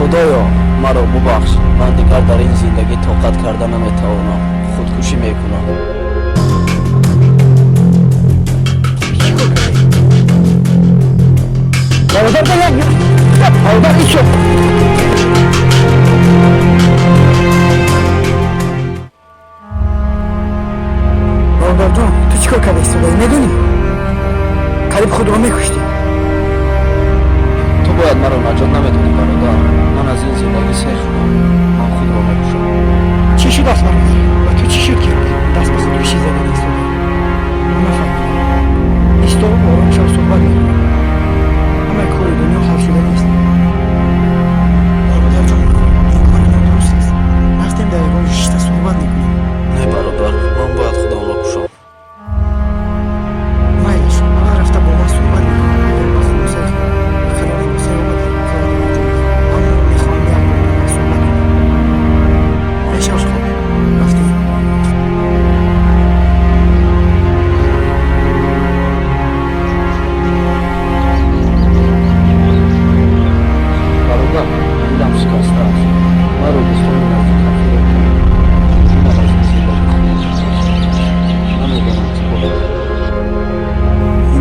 Худоё, маро бубахш. Ман дигар дар ин зиндагӣ тоқат карда наметавонам. Худкушӣ мекунам. Чӣ кор кардӣ? Бародар, бародар, ичо. Бародарҷон, ту чӣ кор карда истодаӣ, медонӣ? Қариб худро мекуштӣ. Ту бояд маро наҷот намедодӣ, бародар. Ман аз ин зиндагӣ сер шудам. Ман худро мекушам. Чӣ шудааст, бародар? Ба ту чӣ шуд, ки даст ба худкушӣ задан истодаӣ? Ман нафаҳмидам. Исто, ором шав, суҳбат мекунем. Ҳамаи кори дунё ҳал шуда нест. Бародарҷон, ин кори нодуруст аст. Рафтем, дар ягон шишта суҳбат мекунем. Не, бародар, ман бояд худамро кушам. Майлаш, аввал рафта бо ман суҳбат мекунем. Агар ба хулосаи қарори хулосае омадӣ, корро анҷом деҳ, аммо мехоҳам як бор бо ман суҳбат кунӣ. Мешавад? Хоб, рафтем. Бародар, дилам шикаста аст. Маро дӯстони наздикам фиреб карданд. Ман аз ин зиндагӣ хунук шудам. Намедонам, чӣ кор кунам.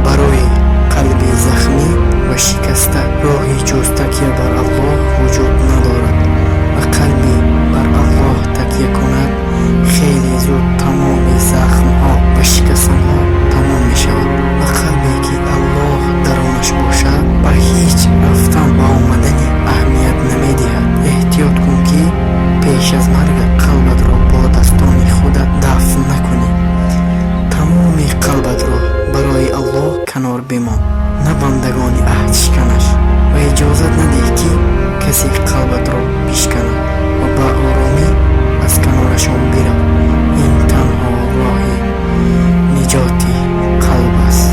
Барои қалби захмӣ ва шикаста роҳи ҷуз такя бар Аллоҳ вуҷуд надорад ва қалби бар Аллоҳ такя кунад, хеле зуд тамоми захмҳо ва шикастанҳо тамом мешавад ва қалбе ки Аллоҳ дарунаш бошад, ба ҳеҷ рафтан ва омадани аҳамият намедиҳад. Эҳтиёт кун, ки пеш аз маргат қалбатро бо дастони худат дафн накунӣ. Тамоми қалбатро барои Аллоҳ канор бимон, на бандагони аҳдшиканаш, ва иҷозат надиҳ, ки касе қалбатро бишканад ва ба оромӣ аз канорашон бирав. Ин танҳо роҳи ниҷоти қалб аст.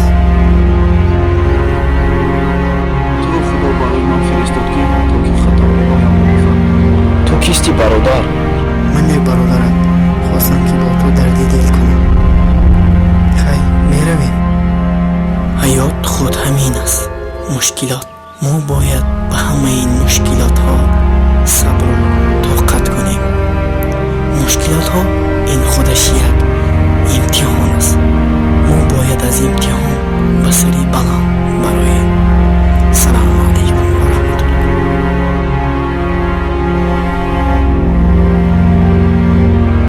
Туро Худо барои ман фиристод, ки то ки хатоҳоямро бифаҳмам. Ту кистӣ, бародар? Ман як бародарат хостам, ки бо ту дарди дил кунам. Хай, меравем. Ҳаёт худ ҳамин аст: мушкилот. Мо бояд ба ҳамаи ин мушкилотҳо сабру тоқат кунем. Мушкилотҳо ин худаш як имтиҳон.